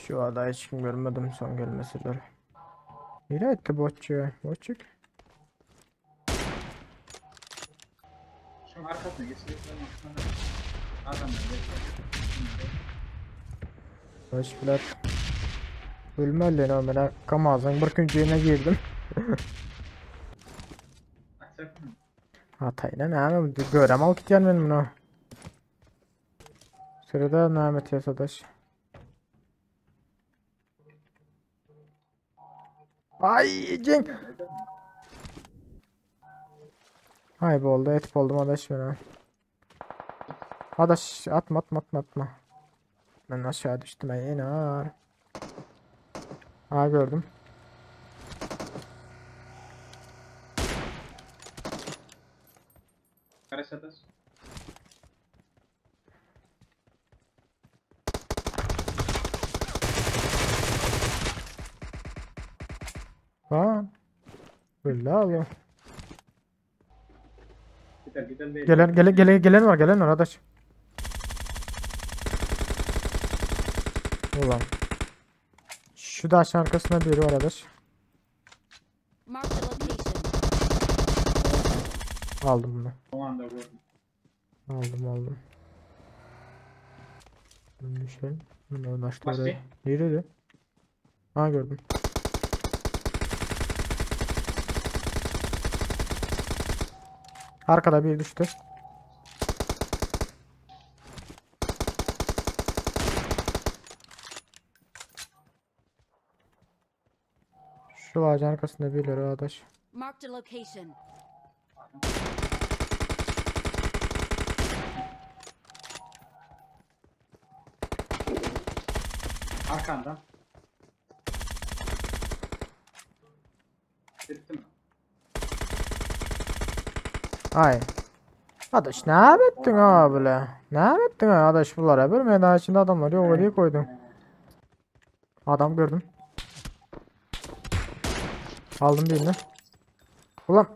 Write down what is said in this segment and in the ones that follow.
Şu ada hiç kim görmedim son gelmeseler. Nereye etti botçu? Botçuk. Şunun arkasına geçecek. Adamlar geçecek. Hoş biler. Ölmeli lan ben Kamaz'ın bir küncüğüne girdim. Açacak mı? Hatayla ne abi? Görem al gityen ben bunu. Sırada Mehmet Yasadaş. Ay Cenk. Ay boldu et buldum adaş ben. Adaş atma atma atma atma. Ben aşağı düştüm ay enar. Ha gördüm. Karaşadas. Ha. Böyle Allah. Gider gider değil. Gelen gelen gelen gelen var gelen var adaş. Ulan. Şu da aşağı arkasında biri var adaş. Marked a location. Aldım bunu. O anda gördüm. Aldım aldım. Bunu düşelim. Bunu açtı Başka? oraya. Nerede? Ha gördüm. Arkada bir düştü. Şu ağacın arkasında birileri arkadaş. Marked a location. Arkanda. Bitti mi? Ay. Adaş ne yaptın abi böyle? Ne yaptın adaş bunlara? Bir meydan içinde adamlar yok oraya koydun. Adam gördüm. Aldım birini. Ulan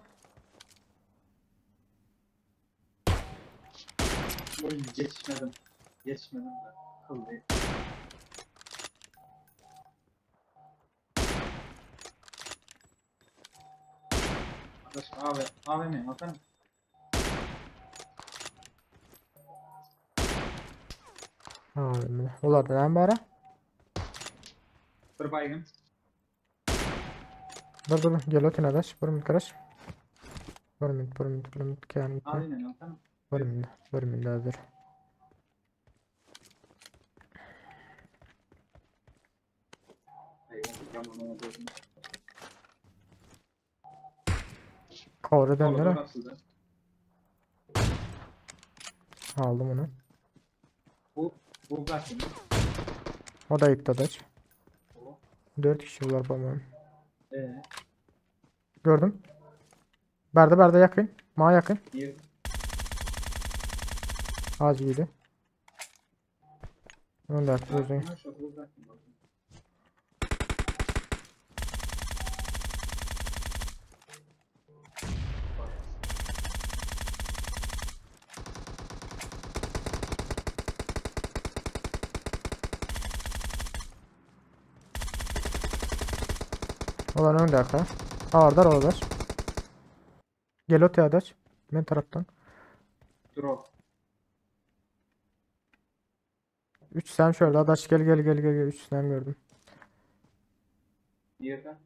Oyun geçmedim. Geçmedim de. Kıl değil. Arkadaş AV, AVM alsana. Abi, Ular da bari. Bir baygın. Dur dur gel ötün adaş. Bir minut kardeş. Bir minut bir minut bir minut kendi gitme. AVM alsana. Bir minut bir minut hazır. Hayır, yaman oldu. Kavra Kola döndü. orası Aldım onu. Bu, bu zaten. O da gitti adaş. O. 4 kişi var babam. Ee, Gördüm. Berde berde yakın. Ma yakın. bir Az iyiydi. Onu da uzun. Şu bu zaten. Olan ön dakika. Ağırdar oradaş. Gel öte adaş. Ben taraftan. Drop. 3 sen şöyle adaş gel gel gel gel gel 3 sen gördüm. Nerede?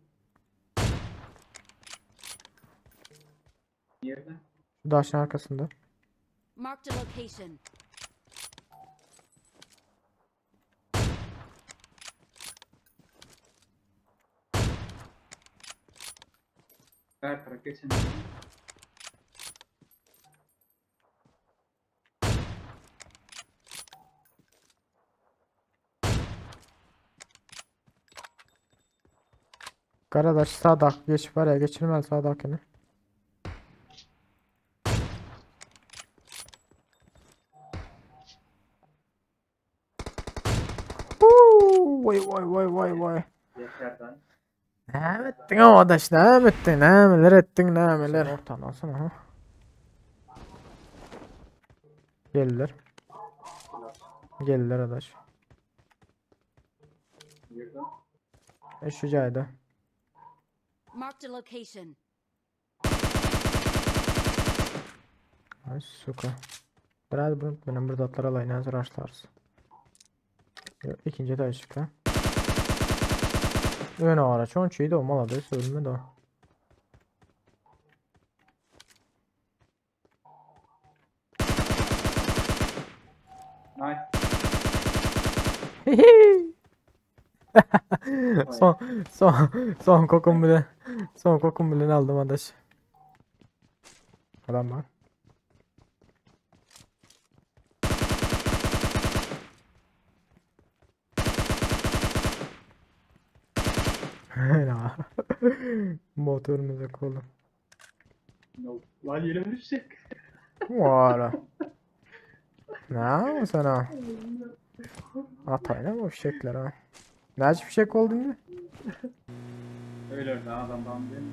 Nerede? Şu daşın arkasında. Marked a location. Ver taraf geçemedim. Karadaş sağ geç var ya geçirmez sağdakini. Huu, Vay vay vay vay vay. Yeterden. Ne ettin o adaş ne ettin neler ettin neler. Ortadan alsana ha. Geldiler. Geldiler adaş. Girdi. Şu jaýda. Marked a location. Ay suka. Biraz bunu benim bir zatlar alayım. Hazır açlarız. İkinci de çıktı. Ön araç on çiğdi o malades ölmedi o. Nice. Son son son kokum bile son kokum bile aldım adaş. Adam var. Motorumuza kolum. No. Lan yere düşecek. Vara. Ne sana? Atayla mı fişekler ha? Ne fişek oldu şimdi? Öyle öyle adamdan değil mi?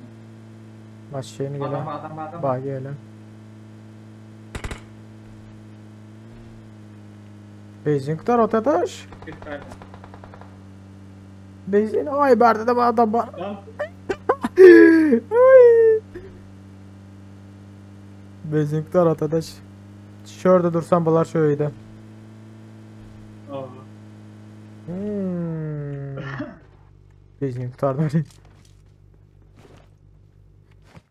Baş şeyini gelen. Adam adam adam. Bak gelen. Benzin kutar otadaş. Benzin ay berde de adam var. Lan Ay. Benzin kutar otadaş. Şurada dursam bular şöyle. Aa. Hmm. Benzin kutardı.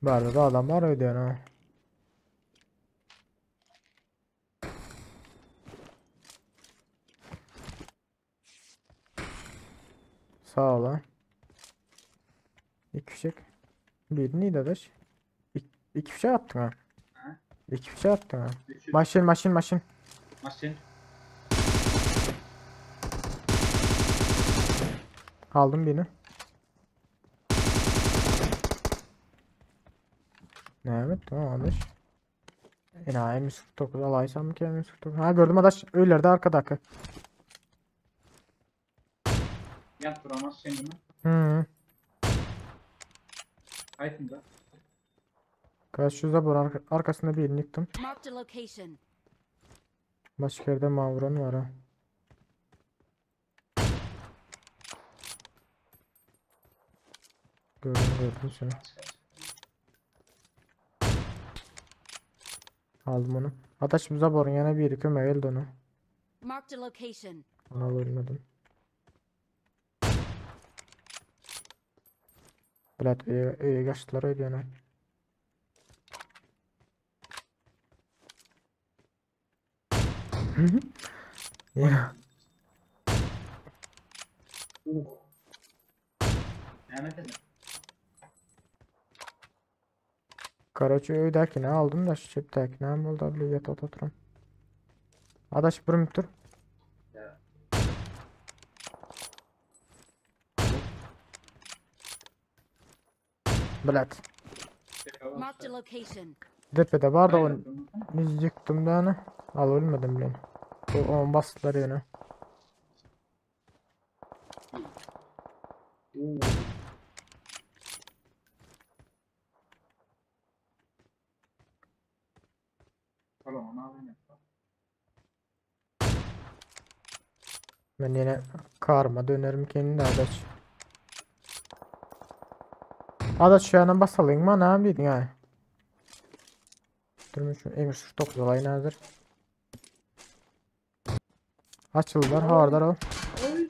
Berde de adam var öyle ha. Sağ ol ha. İki fişek. Bir neydi adaş? İki, iki fişek attın ha. Ha? İki fişek attın ha. Üçü. Maşin maşin maşin. Maşin. Aldım birini. Evet tamam adaş. Ena M149 alaysam mı ki M149? Ha gördüm adaş. Öylerde arkadaki. Yan tura maşin mi? Hı. Aydın Kaç yüze bu arkasında birini yıktım. Marked a location. Başka yerde mavran var ha. Gördüm gördüm seni. Aldım onu. Adaş bize borun yana bir kömek geldi onu. Marked a location. Onu ölmedim. Bilet öye kaçtılar öyle yani. Ya. Mehmet Ali. Karaçı öydəkini aldım da şu çepdəkini hem oldu abli yat oturum. Adaş bir dur. Ya. Bilet. Marked a location. Depede var da onu biz yıktım da hani. Al ölmedim ben. O on bastılar yine. Oo. Tamam onu alayım. Ben yine karma dönerim kendi adaş. Adaş şu yana basalım mı? Ne yapayım ya? Durmuş Emir 9 olayın hazır. Açıldılar, hardar al. Ay.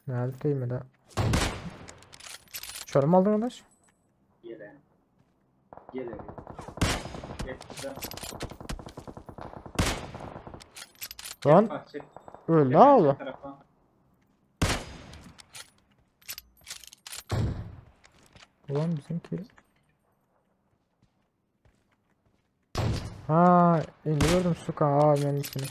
Nerede değil mi de? Şöyle mi aldın adaş? Gele. Gele. Gel. Lan öldü ha oğlum. Ulan bizimki. Ha, indi gördüm suka. Ha benim içine.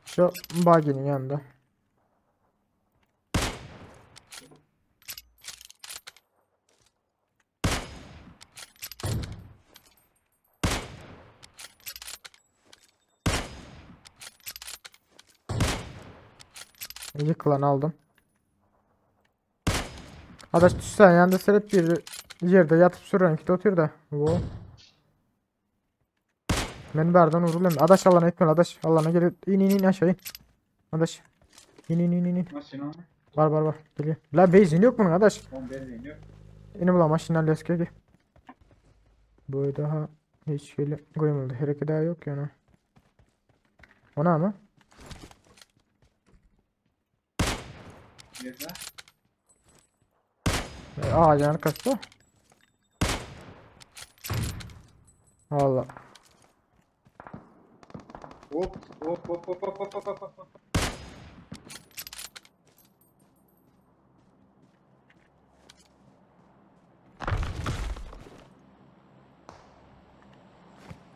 Şu buggy'nin yanında. Ýykylan aldym. Adaş düşsen ýanda seret bir ýerde ýatyp süren kit otyr da. Wo. Men bardan urulam. Adaş alana etmeli adaş. Alana gel. İn in in aşağı in. Adaş. İn in in in in. Maşyn ony. Bar bar bar. Geliyor. La benzin yok bunun adaş. On benzin yok. Ini bulan maşyndan leske gel. Bu daha hiç hili goýmaly. Hereket daha yok yani. Ona mı? Nerede? E, ağacın arkası. Allah. Hop hop hop hop hop hop hop hop hop.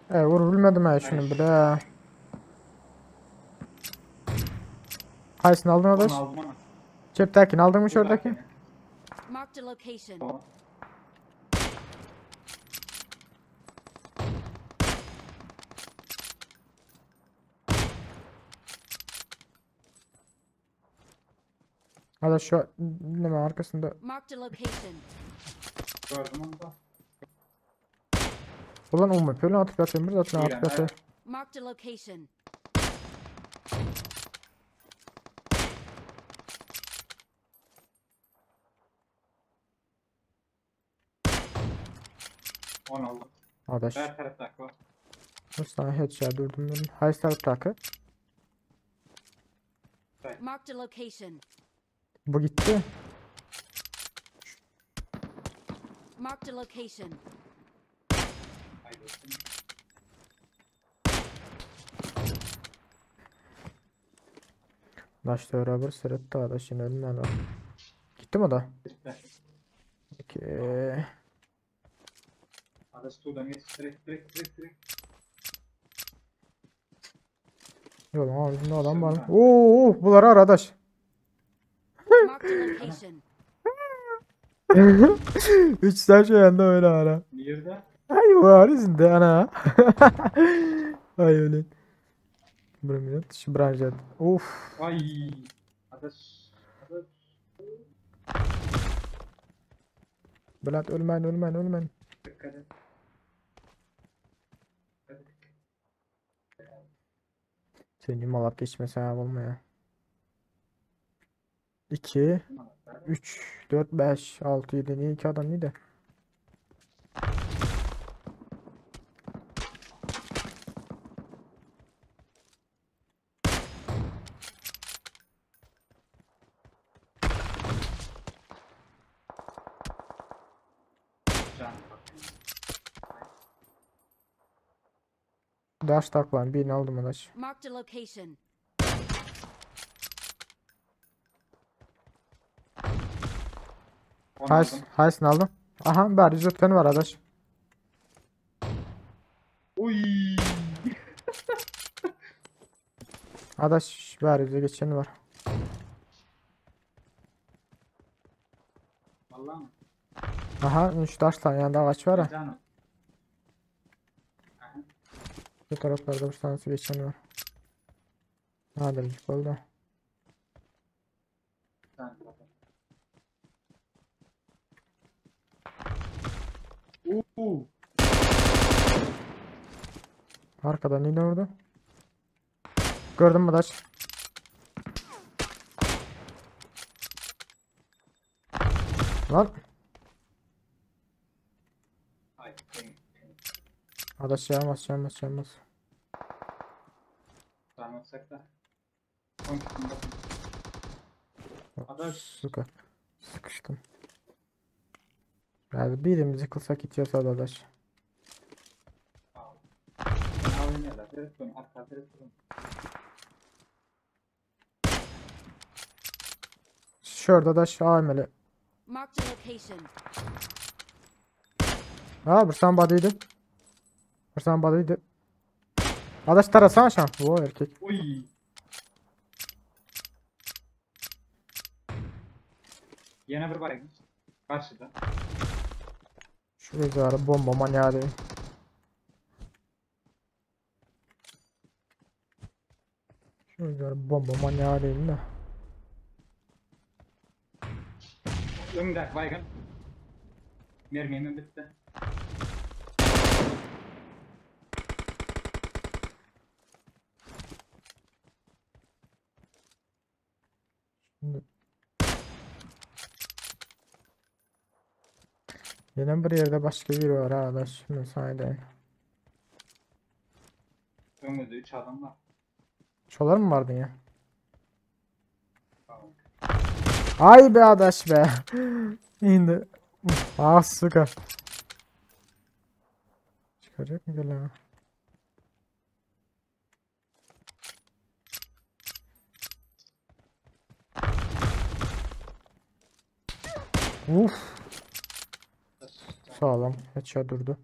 E, vur bilmedim ha şunu bile. Haysını aldın adaş? Onu aldım ama. Çeptekini aldın mı şuradaki? Marked a location. Tamam. Adaş şu ne arkasında. Marked a location. Gördüm onu da. Ulan olma pölün atıp yatayım bir zaten atıp İyi, yatayım. Marked a location. Onu aldım. Adaş. Her tarafta var. Bir tane headshot durdum ben. Hayır taraftakı. Marked a location. Bu gitti. Marked a location. Haydi olsun. Daş beraber sırıttı adaş yine ölmedi. o. Gitti mi o da? Gitti. Okey. Adaş tuğdan geç. Direkt direkt direkt direkt. Yolun ağzında adam var. Oo, oo, bunları ara adaş. Marked a location. 3 tane şey yanında öyle ara. Nerede? Ay var izinde ana. Ay öyle. Bir minut. Şu branşat. Of. Ay. Adaş. Adaş. Bülent ölmen ölmen ölmen. Dikkat et. Dikkat et. Senin malap geçmesi abi olmuyor. 2 3 4 5 6 7 niye 2 adam iyi de. Can bak. Daş taklan birini aldım adaş. Marked a location. Onu Hays, aldım. haysını aldım. Aha bari 104 var adaş. Uy. Adaş bari bize geçeni var. Vallahi mı? Aha 3 taşla yanında ağaç var ha. Canım. Bu taraflarda bir tanesi geçeni var. Nadirlik oldu. Can. Uuu. Arkadan yine vurdu. Gördün mü Adaş? Lan. Ay. Benim. Adaş yağmaz yağmaz yağmaz. Sarmatsak da. Son kısımda. Adaş. Sıkı. Sıkıştım. Yani birimizi kılsak itiyorsa Adaş. AVM'ler. Direkt dön. Arka direkt dön. Şurada Adaş AML. Marked a location. Ha bir somebody'ydi. Bir somebody'ydi. Adaş tarasana şan. Bu erkek. Uy. Yine bir var. Karşıda. Şu üzeri bomba manyağı değil. Şu üzeri bomba manyağı değil de. Öňdäki baýgyn. Mermim bitdi. Ýene bir ýerde başga biri bar arkadaş. Men sana aýdaýyn. Öňümizde 3 adam var. Şolar mı vardı ya? Tamam. Ay be adaş be. İndi. Ah suka. Çıkaracak mı gelen? Uf. Sağlam. Headshot durdu.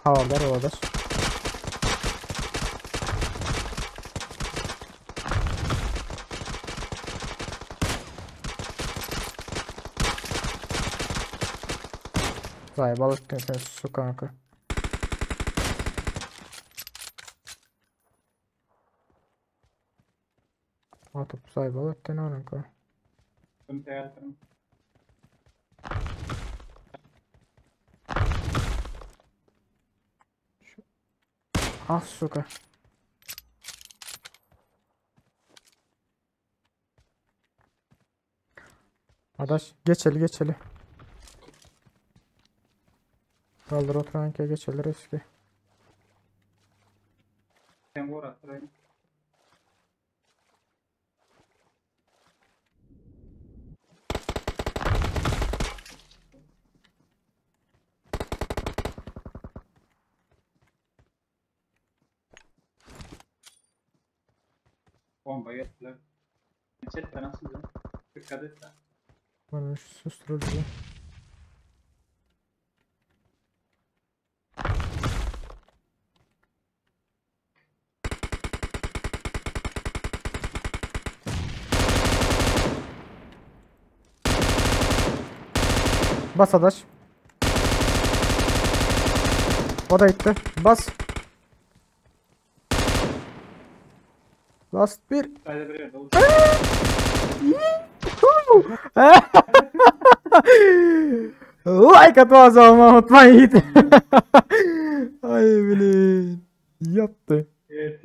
Havalar havalar. Vay balık sen su kanka. Atıp say balık kanka. Sıkıntı yaratırım. Ah suka. Adaş geçeli geçeli. Kaldır oturan ki geçeli riski. Sen vur attırayım. Bomba geldiler. Chat'te nasıl? Dikkat et de. Bana şu susturucu. Bas adaş. O da gitti. Bas. Last bir. Sadece bir yerde olur. Like atmaz olma unutmayın Yiğit. Ay bilin. Yaptı. Evet,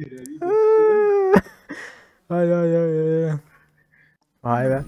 Ay ay ay ay. Vay be.